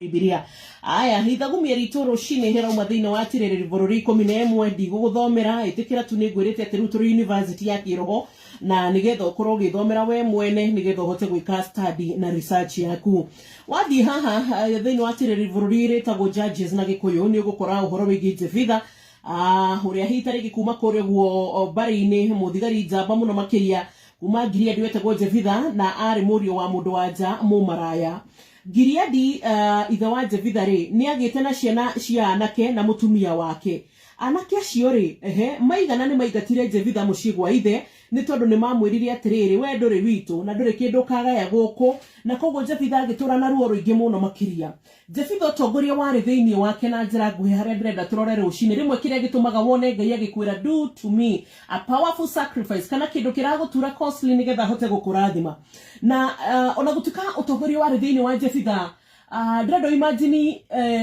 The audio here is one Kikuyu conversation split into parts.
Bibilia. Aya, ithagumia ritũ rũcinĩ rĩrauma thĩinĩ wa tirĩrĩri bũrũri 11. Ndigũgũthomera, ĩtĩkĩra tu nĩ ngwĩrĩte atĩ rĩu tũrĩ university ya kĩroho, na nĩgetha ũkorwo ũgĩthomera we mwene, nĩgetha ũhote gwĩka study na research yaku. Wathiĩ haha thĩinĩ wa tirĩrĩri bũrũri rĩtagwo Judges na Gĩkũyũ, nĩ ũgũkora ũhoro wĩgiĩ Jefitha, ũrĩa hihi ta rĩngĩ kuma kũrĩa ũguo mbarĩ-inĩ, mũthigari njamba mũno makĩria kuma Gileadi wetagwo Jefitha, na arĩ mũriũ wa mũndũ wa nja mũmaraya. Gileadi, ithe wa Jefitha-rĩ, nĩagĩte na ciana cia aanake na mũtumia wake. Aanake acio-rĩ, ehe, maigana nĩmaingatire Jefitha mũciĩ gwa ithe, nĩ tondũ nĩmamwĩrire atĩrĩrĩ, "Wee ndũrĩ witũ, na ndũrĩ kĩndũ ũkaagaya gũkũ." Na kwoguo Jefitha agĩtũũra na ruo rũingĩ mũno makĩria. Jefitha ũtongoria warĩ thĩinĩ wake na njĩra nguhĩ harĩa ndĩrenda tũrore rũcinĩ. Rĩmwe kĩrĩa gĩtũmaga wone Ngai agĩkwĩra do to me a powerful sacrifice, kana kĩndũ kĩragũtura costly nĩgetha ahote gũkũrathima. Na ona gũtuĩka ũtongoria warĩ thĩinĩ wa Jefitha, ndĩrenda imagine,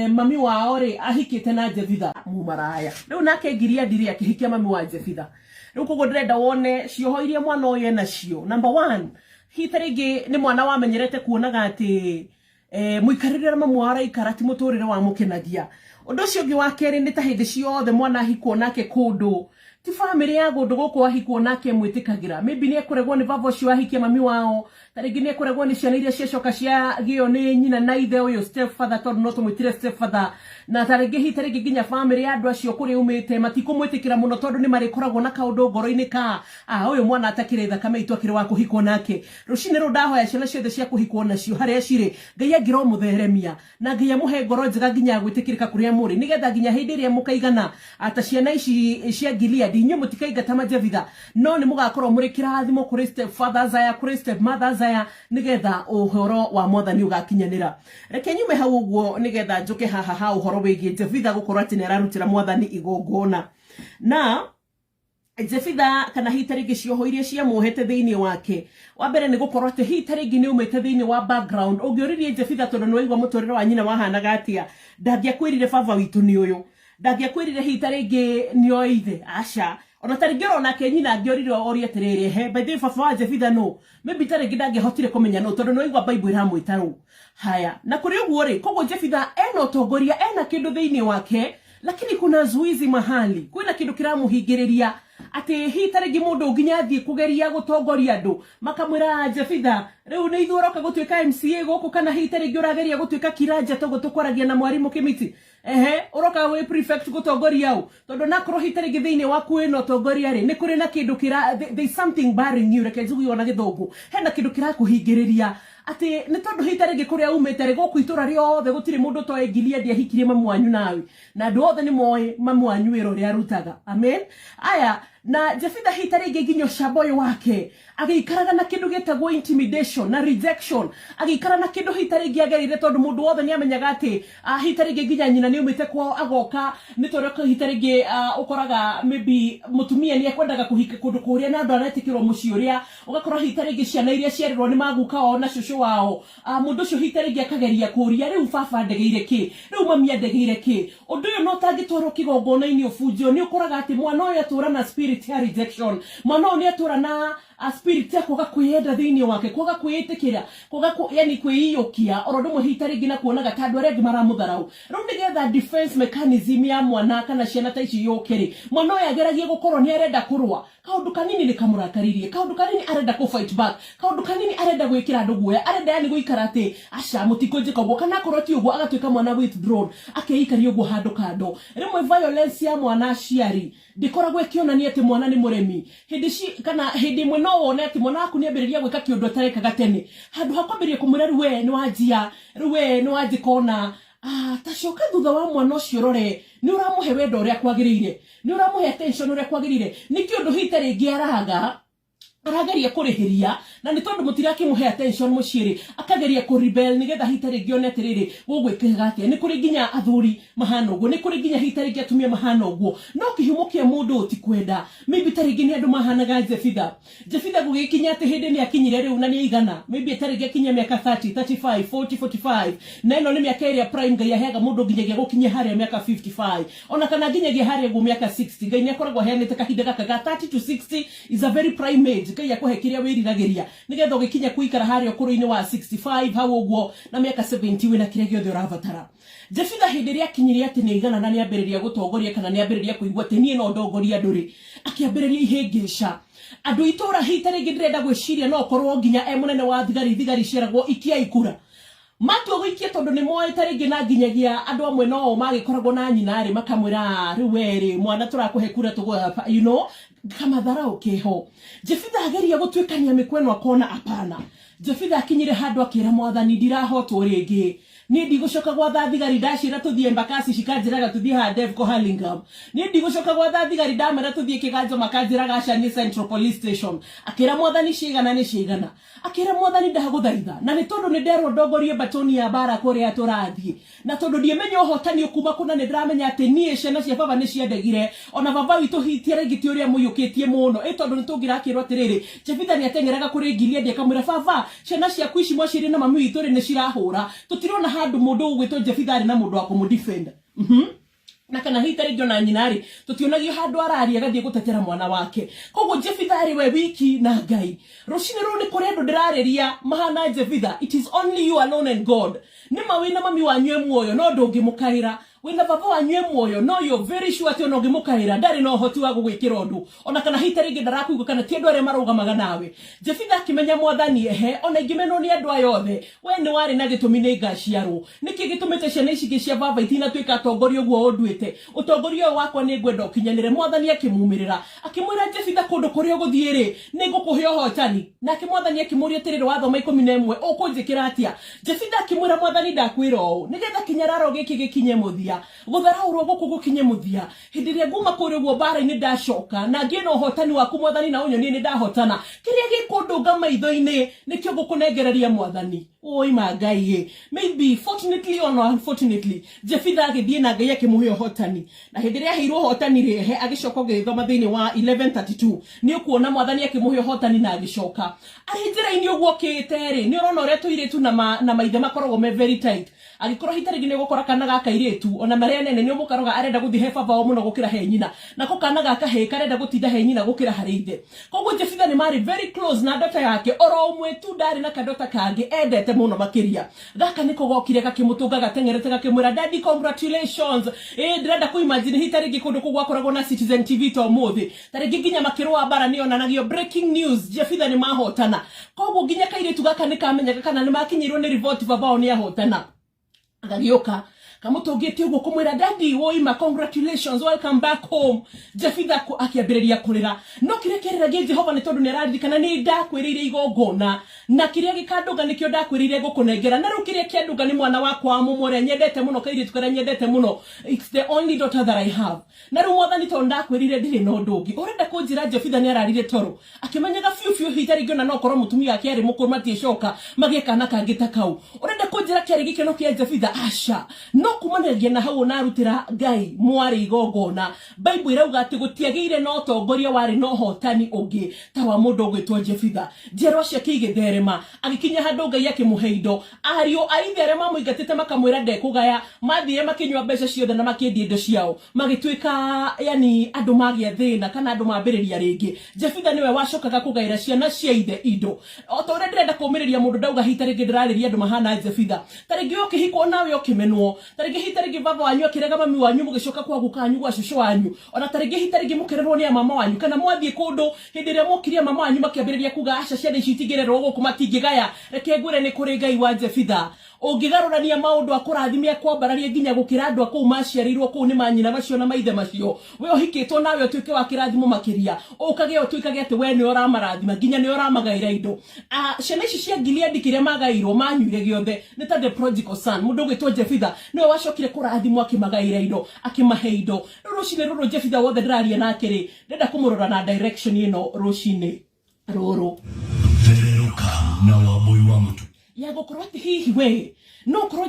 mami wao rĩ ahikĩte na Jefitha mũmaraya. Rĩu nake Gileadi rĩ akĩhikia mami wa Jefitha. Rĩu koguo ndĩrenda wone cioho iria mwana ũyũ enacio. Number one, hihi ta rĩngĩ nĩ mwana wamenyerete kuonaga atĩ mũikarĩre ũrĩa mamu wao araikara ti mũtũrĩre wamũkenagia. Ũndũ ũcio ũngĩ wa kerĩ nĩ ta hĩndĩ ciothe mwana ahikwo nake kũndũ, ti bamĩrĩ ya kũndũ gũkũ ahikwo nake ĩmwĩtĩkagĩra. Maybe nĩ ekũregwo nĩ baba ũcio ahikia mami wao, ta rĩngĩ nĩ ekũregwo nĩ ciana iria ciacoka ciagĩo nĩ nyina na ithe ũyũ step father, tondũ no tũmwĩtire step father. Na ta rĩngĩ hihi ta rĩngĩ nginya bamĩrĩ ya andũ acio kũrĩa umĩte matikũmwĩtĩkĩra mũno, tondũ nĩ marĩkoragwo na kaũndũ ngoro-inĩ ka ũyũ mwana atakĩrĩ thakame itũ akĩrĩ wa kũhikwo nake. Rũcinĩ rũu ndahoya ciana ciothe cia kũhikwo nacio harĩa cirĩ, Ngai angĩromũtheremia na Ngai amũhe ngoro njega nginya ya gwĩtĩkĩrĩka kũrĩa mũrĩ, nĩgetha nginya hĩndĩ ĩrĩa mũkaigana ta ciana ici cia Gileadi, inyuĩ mũtikaingata majevitha, no nĩ mũgakorwo mũrĩ kĩrathimo kũrĩ step fathers aya, kũrĩ step mothers aya, nĩgetha ũhoro wa Mwathani ũgakinyanĩra. Reke nyume hau ũguo nĩgetha njũke haha ha ũhoro wĩgiĩ Jevitha gũkorwo atĩ nĩ ararutĩra Mwathani igongona. Na Jefitha, kana hihi ta rĩngĩ cioho iria ciamuohete thĩinĩ wake, wa mbere nĩ gũkorwo atĩ hihi ta rĩngĩ nĩ umĩte thĩinĩ wa background ũngĩũririe Jefitha, tondũ nĩ waigua mũtũrĩre wa nyina wahanaga atĩa, ndangĩakwĩrire baba witũ nĩ ũyũ, ndangĩakwĩrire hihi ta rĩngĩ nĩ oĩ ithe, aca. Ona ta rĩngĩ oronake nyina angĩorire orie atĩrĩrĩ, "He, by the way, baba wa Jefitha nũ?" Maybe ta rĩngĩ ndangĩahotire kũmenya nũ, tondũ nĩ waigua Bible ĩramwĩta rũ. Haya, na kũrĩ ũguo rĩ, koguo Jefitha ena ũtongoria, ena kĩndũ thĩinĩ wake, lakini kuna zuizi mahali, kwĩna kĩndũ kĩramũhingĩrĩria atĩ hihi ta rĩngĩ mũndũ nginya athiĩ kũgeria gũtongoria andũ makamwĩra, "Jefitha, rĩu nĩ ithuĩ ũroka gũtuĩka MCA gũkũ, kana hihi ta rĩngĩ ũrageria gũtuĩka kiranja toguo tũkwaragia na mwarimũ Kĩmiti, ehe, ũroka wĩ prefect gũtongoria ũ?" Tondũ nakorwo hihi ta rĩngĩ thĩinĩ waku wĩna ũtongoria rĩ, nĩ kũrĩ na kĩndũ kĩra, there is something barring you. Reke njugue ona Gĩthũngũ, hena kĩndũ kĩrakũhingĩrĩria atĩ nĩ tondũ hihi ta rĩngĩ kũrĩa umĩte rĩ, gũkũ itũra rĩothe gũtirĩ mũndũ ũtoĩ Gileadi ahikirie mamu wanyu nawe, na andũ othe nĩ moĩ mamu wanyu wĩra ũrĩa arutaga. Amen. Aya, na Jefitha hihi ta rĩngĩ nginya ũcamba ũyũ wake agĩikaraga na kĩndũ gĩtagwo intimidation na rejection, agĩikara na kĩndũ hihi ta rĩngĩ agereire, tondũ mũndũ wothe nĩ amenyaga atĩ hihi ta rĩngĩ nginya nyina nĩ aumĩte kwao agoka, nĩ tondũ hihi ta rĩngĩ ũkoraga maybe mũtumia nĩ ekwendaga kũhika kũndũ kũrĩa na andũ aretĩkĩrwo mũciĩ ũrĩa, ũgakorwo hihi ta rĩngĩ ciana iria ciarirwo nĩ maguka wao na cũcũ wao, mũndũ ũcio hihi ta rĩngĩ akageria kũria, "Rĩu baba ndegeire kĩ? Rĩu mami andegeire kĩ?" Ũndũ ũyũ no ũtangĩtwarwo kĩgongona-inĩ ũbunjio. Nĩ ũkoraga atĩ mwana ũyũ atũra na spirit ya rejection, mwana ũyũ nĩ atũra na a spirit ya kwaga kwĩyenda thĩinĩ wake, kwaga kwĩĩtĩkĩra, kwaga yani kwĩiyũkia, oro ũndũ ũmwe hihi ta rĩngĩ na kuonaga ta andũ arĩa angĩ maramũtharau. Rĩu nĩgetha defense mechanism ya mwana kana ciana ta ici yũke rĩ, mwana ũyũ ageragie gũkorwo nĩ arenda kũrũa. Kaũndũ kanini nĩ kamũrakaririe, kaũndũ kanini arenda kũ fight back, kaũndũ kanini arenda gwĩkĩra andũ guoya, arenda yani gũikara atĩ aca, mũtikũnjĩka ũguo. Kana akorwo ti ũguo, agatuĩka mwana withdrawn, akeikaria ũguo handũ kando. Rĩmwe violence ya mwana aciari ndĩkoragwo ĩkĩonania atĩ mwana nĩ mũremi. Hĩndĩ ci kana hĩndĩ ĩmwe no wone atĩ mwana waku nĩ ambĩrĩria gwĩka kĩũndũ atarekaga tene. Handũ ha kwambĩrĩria kũmwĩra, "Rĩu we nĩ wanjia, rĩu we nĩ wanjĩka ona," ta coka thutha wa mwana ũcio, rore nĩ ũramũhe wendo ũrĩa kwagĩrĩire, nĩ ũramũhe attention ũrĩa kwagĩrĩire, nĩ kĩũndũ hihi ta rĩngĩ araga arageria kũrĩhĩria, na nĩ tondũ mũtirakĩmũhe attention mũciĩ rĩ, akageria kũ rebel nĩgetha hihi ta rĩngĩ one atĩrĩrĩ, gũgwĩkĩga atĩa. Nĩ kũrĩ nginya athuri mahana ũguo, nĩ kũrĩ nginya hihi ta rĩngĩ atumia mahana ũguo, no kĩhumo kĩa mũndũ ti kwenda. Maybe ta rĩngĩ nĩ andũ mahanaga Jefitha. Jefitha gũgĩkinya atĩ hĩndĩ nĩ akinyire rĩu na nĩ aigana, maybe ta rĩngĩ akinyia mĩaka 30, 35, 40, 45, na ĩno nĩ mĩaka ĩrĩa prime Ngai aheaga mũndũ nginyagia gũkinyia harĩa mĩaka 55, ona kana nginyagia harĩa ũguo mĩaka 60. Ngai nĩ akoragwo aheanĩte kahinda gaka ga 30 to 60 is a very prime age. Ngai akũhe kĩrĩa wĩriragĩria, nĩgetha ũgĩkinya kũikara harĩa ũkũrũ-inĩ wa 65 hau ũguo na mĩaka 70 wĩna kĩrĩa gĩothe ũrabatara. Jefitha hĩndĩ ĩrĩa akinyire atĩ nĩ aiganana, nĩ ambĩrĩria gũtongoria kana nĩ ambĩrĩria kũigua atĩ niĩ no ndongorie andũ rĩ, akĩambĩrĩria ihĩngĩca andũ itũra. Hihi ta rĩngĩ ndĩrenda gwĩciria no korwo nginya e mũnene wa thigari, thigari ciaragwo ikiai kura matua gũikia, tondũ nĩ moĩ ta rĩngĩ na nginyagia andũ amwe no magĩkoragwo na nyina rĩ, makamwĩra, "Rĩu we rĩ, mwana tũrakũhe kura tũgũ kamatharau keho." Jefitha ageria gũtuĩkania mĩkwa ĩno akona apana. Jefitha akinyire handũ akĩra Mwathani, "Ndirahotwo rĩngĩ, niĩ ndigũcoka gwatha thigari. Ndacĩra tũthiĩ Embakasi, cikanjĩraga tũthiĩ haha Devco Hurlingham. Niĩ ndigũcoka gwatha thigari. Ndamera tũthiĩ Kĩganjo, makanjĩraga aca, nĩ Central Police Station." Akĩra Mwathani, "Ciigana nĩ ciigana." Akĩra Mwathani, "Ndagũthaitha, na nĩ tondũ nĩ nderwo ndongorie batoni ya mbara kũrĩa tũrathiĩ, na tondũ ndiĩmenya ũhotani ũkuma kũna, nĩ ndĩramenya atĩ niĩ ciana cia baba nĩ ciandegire, ona baba witũ hitia rĩngĩ ti ũrĩa mũiyũkĩtie mũno ĩ, tondũ nĩ tũngĩrakĩrwo atĩrĩrĩ, Jefitha nĩ ateng'eraga kũrĩ Gileadi akamwĩra, 'Baba, ciana ciaku ici mwaciarire na mami witũ rĩ, nĩ cirahũra.' Tũtirona handũ mũndũ ũgwĩtwo Jefitha arĩ na mũndũ wa kũmũdefend. Na kana hihi ta rĩngĩ ona nyina rĩ, tũtionagio handũ araria agathiĩ gũtetera mwana wake. Koguo Jefitha arĩ we wiki na Ngai. Rũcinĩ rũrũ nĩ kũrĩ andũ ndĩrarĩria mahana Jefitha. It is only you alone and God. Nĩ ma wĩna mami wanyu e muoyo, no ndũngĩmũkaĩra. Wĩna baba wanyu e muoyo, no you're very sure atĩ ona ũngĩmũkaĩra ndarĩ na ũhoti wa gũgwĩkĩra ũndũ, ona kana hihi ta rĩngĩ ndarakũigua, kana ti andũ arĩa marũgamaga nawe. Jefitha akĩmenya, "Mwathani, ehe, ona ingĩmenwo nĩ andũ aya othe, we nĩ warĩ na gĩtũmi nĩ ngaciarwo. Nĩkĩ gĩtũmĩte ciana ici ingĩ cia baba itinatuĩka atongoria ũguo ũnduĩte? Ũtongoria ũyũ wakwa nĩ ngwenda ũkinyanĩre." Mwathani akĩmumĩrĩra akĩmwĩra, "Jefitha, kũndũ kũrĩa ũgũthiĩ rĩ, nĩ ngũkũhe ũhotani." Nake Mwathani akĩmũria atĩrĩrĩ, wathoma 11, "Ũkũnjĩkĩra atĩa?" Jefitha akĩmwĩra, "Mwathani, ndakwĩra ũũ, nĩgetha kĩnyararo gĩkĩ gĩkinye mũthia, gũtharaũrwo gũkũ gũkinye mũthia, hĩndĩ ĩrĩa nguma kũrĩa ũguo mbara-inĩ, ndacoka na ngĩe na ũhotani waku, Mwathani, na ũnyonie nĩ ndahotana, kĩrĩa gĩkũndũnga maitho-inĩ nĩkĩo ngũkũnengereria, Mwathani." Oi ma Ngai ĩ. Maybe fortunately or not unfortunately, Jefitha agĩthiĩ na Ngai akĩmũhe ũhotani. Na hĩndĩ ĩrĩa aheirwo ũhotani rĩ, ehe, agĩcoka. Ũgĩthoma thĩinĩ wa 1132 nĩ ũkuona Mwathani akĩmũhe ũhotani na agĩcoka. Arĩ njĩra-inĩ ũguo okĩte rĩ, nĩ ũrona ũrĩa tũirĩtu na maithe makoragwo me very tight. Angĩkorwo hita rĩngĩ nĩ ũgũkora kana ga kairĩtu, ona marĩa nene, nĩ ũmũkaroga arenda gũthiĩ he baba wao mũno gũkĩra he nyina, nako kana ga kahĩĩ karenda gũtinda he nyina gũkĩra harĩ ithe. Koguo Jefitha nĩ marĩ very close na ndota yake oro ũmwe tu, ndarĩ na kadota kangĩ endete mũno makĩria. Gaka nĩko gokire gakĩmũtũnga gateng'erete gakĩmwĩra, "Daddy, congratulations." Ĩ ndĩrenda kũ imagine hita rĩngĩ kũndũ kũu gwakoragwo na Citizen TV ta ũmũthĩ, ta rĩngĩ nginya makĩrũa mbara nĩ onanagio breaking news, Jefitha nĩ mahotana. Koguo nginya kairĩtu gaka nĩ kamenyaga kana nĩ makinyĩirwo nĩ riboti baba wao nĩ ahotana. Gagĩũka kamũtũngĩte ũguo kũmwĩra, "Daddy, woima, congratulations, welcome back home." Jefitha akĩambĩrĩria kũrĩra, no kĩrĩa kĩrĩragia Jehova nĩ tondũ nĩ araririkana, "Nĩ ndakwĩrĩire igongona, na kĩrĩa gĩkandũnga nĩkĩo ndakwĩrĩire ngũkũnengera, na rĩu kĩrĩa kĩandũnga nĩ mwana wakwa wa mũmwe ũrĩa nyendete mũno, kairĩtu karĩa nyendete mũno. It's the only daughter that I have. Na rĩu Mwathani, tondũ ndakwĩrire ndirĩ na ũndũ ũngĩ." Ũrenda kũnjĩra Jefitha nĩ ararire toro akĩmenyaga biũ biũ hita rĩngĩ ona no korwo mũtumia wake arĩ mũkũrũ matiĩcoka magĩe kana kangĩ ta kau? Ũrenda kũnjĩra kĩarĩ gĩkeno kĩa Jefitha? Aca. No kumanagia na hau onarutĩra Ngai mwarĩ igongona, Bible ĩrauga atĩ gũtiagĩire na ũtongoria warĩ na ũhotani ũngĩ ta wa mũndũ ũgwĩtwo Jefitha. Njiarwa ciake igĩtherema, agĩkinya handũ Ngai akĩmũhe indo. Ariũ a ithe arĩa mamũingatĩte makamwĩra ndekũgaya, mathire makĩnyua mbeca ciothe na makĩendia indo ciao, magĩtuĩka yani andũ magĩa thĩna kana andũ mambĩrĩria rĩngĩ. Jefitha nĩwe wacokaga kũgaĩra ciana cia ithe indo. O ta ũrĩa ndĩrenda kũũmĩrĩria mũndũ, ndauga hita rĩngĩ ndĩrarĩria andũ mahana Jefitha. Ta rĩngĩ ũkĩhikwo nawe ũkĩmenwo, ta rĩngĩ hita rĩngĩ baba wanyu akĩrega mami wanyu, mũgĩcoka kwa guka wanyu, gwa cũcũ wanyu, ona ta rĩngĩ hita rĩngĩ mũkĩrerwo nĩ a mama wanyu, kana mwathiĩ kũndũ, hĩndĩ ĩrĩa mokire mama wanyu makĩambĩrĩria kuga, "Aca, ciana ici itingĩrerwo gũkũ, matingĩgaya." Reke ngwĩre, nĩ kũrĩ Ngai wa Jefitha ũngĩgarũrania maũndũ, akũrathime, akwambararie nginya gũkĩra andũ a kũu maciarĩirwo kũu nĩ manyina macio na maithe macio. We ũhikĩtwo nawe ũtuĩke wa kĩrathimo makĩria, ũkage ũtuĩkage atĩ we nĩwe ũramarathima, nginya nĩwe ũramagaĩra indo. Ah, ciana ici cia Gileadi kĩrĩa magaĩirwo manyuire gĩothe nĩ ta the prodigal son. Mũndũ ũgwĩtwo Jefitha nĩwe wacokire kũrathimwo, akĩmagaĩra indo, akĩmahe indo. Rĩu rũcinĩ rũrũ, Jefitha wothe ndĩraria nake rĩ, ndĩrenda kũmũrora na direction ĩno rũcinĩ rũrũ. Thererũka na Wambui wa Mũtu. Ya gũkorwo atĩ hihi we no korwo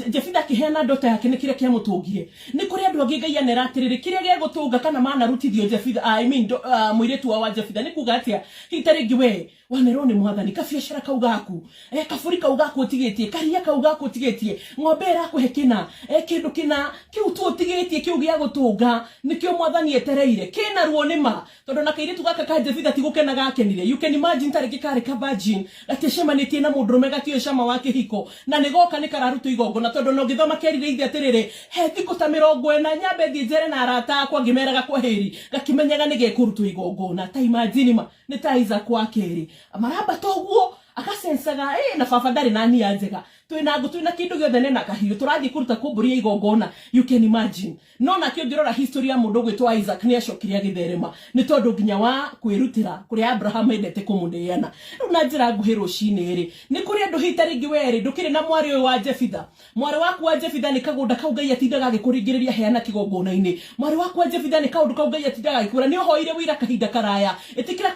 Jefitha akĩheana ndoto yake nĩ kĩrĩa kĩamũtũngire. Nĩ kũrĩ andũ angĩ Ngai anera atĩrĩrĩ, kĩrĩa gĩagũtũnga kana manarutithio Jefitha, I mean, mũirĩtu wa Jefitha nĩ kuga atĩa? Hihi ta rĩngĩ we wanerwo nĩ mwathani kabiacara kau gaku, kabũri kau gaku ũtigĩtie, karia kau gaku ũtigĩtie, ng'ombe ĩrakũhe kĩna, kĩndũ kĩna kĩu tu ũtigĩtie, kĩu gĩa gũtũnga nĩkĩo mwathani etereire. Kĩna ruo nĩ ma, tondũ na kairĩtu gaka ka Jefitha ti gũkena gakenire. You can imagine ta rĩngĩ karĩ ka virgin, gatiacemanĩtie na mũndũrũme, gatiũĩ cama wa kĩhiko, na nĩ goka nĩ kararutwo igongona, tondũ ona ũngĩthoma kerire ithe atĩrĩrĩ, he thikũ ta 40 nyambe thiĩ njere na arata akwa ngĩmeraga kwaheri, gakĩmenyaga nĩ gekũrutwo igongona. Ta imagine ma nĩ ta Isaac wa kerĩ marambata ũguo, agacencaga, na baba ndarĩ na nia njega, twĩna ngũ, twĩna kĩndũ gĩothe, nena kahiũ, tũrathiĩ kũruta kũmbũria igongona. You can imagine. No nake ũngĩrora history ya mũndũ ũgwĩtwo Isaac, nĩ acokire agĩtherema nĩ tondũ nginya wa kwĩrutĩra kũrĩa Abraham endete kũmũneana. Rĩu na njĩra nguhĩ rũcinĩ rĩ, nĩ kũrĩ andũ hihi ta rĩngĩ werĩ ndũkĩrĩ na mwarĩ ũyũ wa Jefitha. Mwarĩ waku wa Jefitha nĩ kagũnda kau Ngai atindaga agĩkũringĩrĩria heana kĩgongona-inĩ. Mwarĩ waku wa Jefitha nĩ kaũndũ kau Ngai atindaga agĩkwĩra nĩ ũhoire wĩra kahinda karaya, ĩtĩkĩra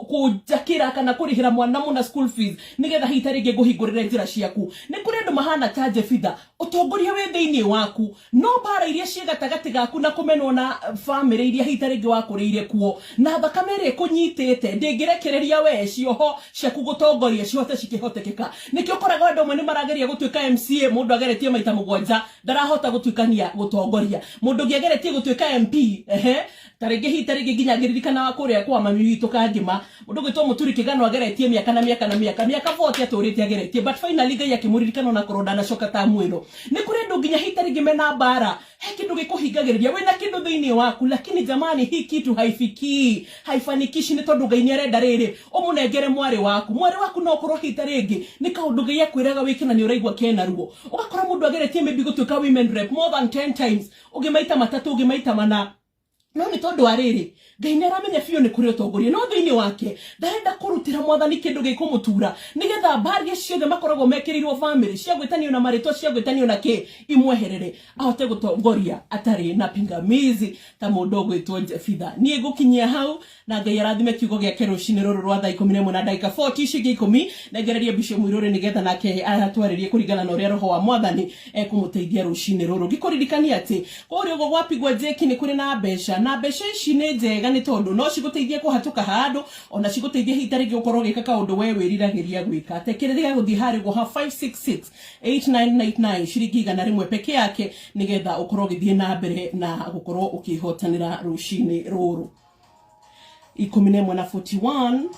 kũnjakĩra kana kũrĩhĩra mwana mũna school fees nĩgetha hihi ta rĩngĩ ngũhingũrĩre njĩra ciaku. Nĩ kũrĩ andũ mahana ta Jefitha, ũtongoria wĩ thĩinĩ waku, no mbara iria ciĩ gatagatĩ gaku na kũmenwo na bamĩrĩ iria hihi ta rĩngĩ wakũrĩire kuo, na thakame ĩrĩa ĩkũnyitĩte ndĩngĩrekereria we cioho ciaku gũtongoria cihote cikĩhotekeka. Nĩkĩo ũkoraga andũ amwe nĩ marageria gũtuĩka MCA, mũndũ ageretie maita 7 ndarahota gũtuĩkania gũtongoria. Mũndũ ũngĩ ageretie gũtuĩka MP, ehe, ta rĩngĩ hihi ta rĩngĩ nginya ngĩririkana kũrĩa kwa mami witũ Kangĩma, mũndũ ũgwĩtwo Mũturi Kĩgano ageretie mĩaka na mĩaka na mĩaka, mĩaka 40 atũrĩte ageretie, but finally Ngai akĩmũririkana onakorwo ndanacoka ta mwĩro. Nĩ kũrĩ andũ nginya hihi ta rĩngĩ mena mbara, he kĩndũ gĩkũhingagĩrĩria, wĩna kĩndũ thĩinĩ waku, lakini jamani hii kitu haifikii, haifanikishi, nĩ tondũ Ngai nĩ arenda rĩrĩ ũmũnengere mwarĩ waku. Mwarĩ waku no ũkorwo hihi ta rĩngĩ nĩ kaũndũ Ngai akwĩraga wĩke na nĩ ũraigua kena ruo. Ũgakora mũndũ ageretie maybe gũtuĩka women rep more than 10 times, ũngĩ maita 3, ũngĩ maita 4, no nĩ tondũ wa rĩrĩ Ngai nĩ aramenya biũ nĩ kũrĩ ũtongoria, no thĩinĩ wake ndarenda kũrutĩra mwathani kĩndũ gĩkũmũtura, nĩgetha mbaria ciothe makoragwo mekĩrĩirwo bamĩrĩ cia gwĩtanio na marĩtwa, cia gwĩtanio na kĩ, imweherere ahote gũtongoria atarĩ na pingamizi ta mũndũ ũgwĩtwo Jefitha. Niĩ ngũkinyia hau, na Ngai arathime kiugo gĩake rũcinĩ rũrũ rwa thaa 11 na ndagĩka 40 icio ingĩ 10. Nengererie Bishop Muirũrĩ nĩgetha nake atwarĩrie kũringana na ũrĩa roho wa mwathani ekũmũteithia rũcinĩ rũrũ. Ngĩkũririkania atĩ kũrĩa ũguo gwapigwo jeki nĩ kũrĩ na mbeca, na mbeca ici nĩ njega nĩ tondũ no cigũteithie kũhatũka handũ, ona cigũteithie hihi ta rĩngĩ gũkorwo ũgĩka kaũndũ we wĩriragĩria gwĩka. Tekĩrĩria gũthiĩ harĩa ũguo ha 566 8999, ciringi 100 peke yake, nĩgetha ũkorwo ũgĩthiĩ na mbere na gũkorwo ũkĩhotanĩra rũcinĩ rũrũ. 11 na 41.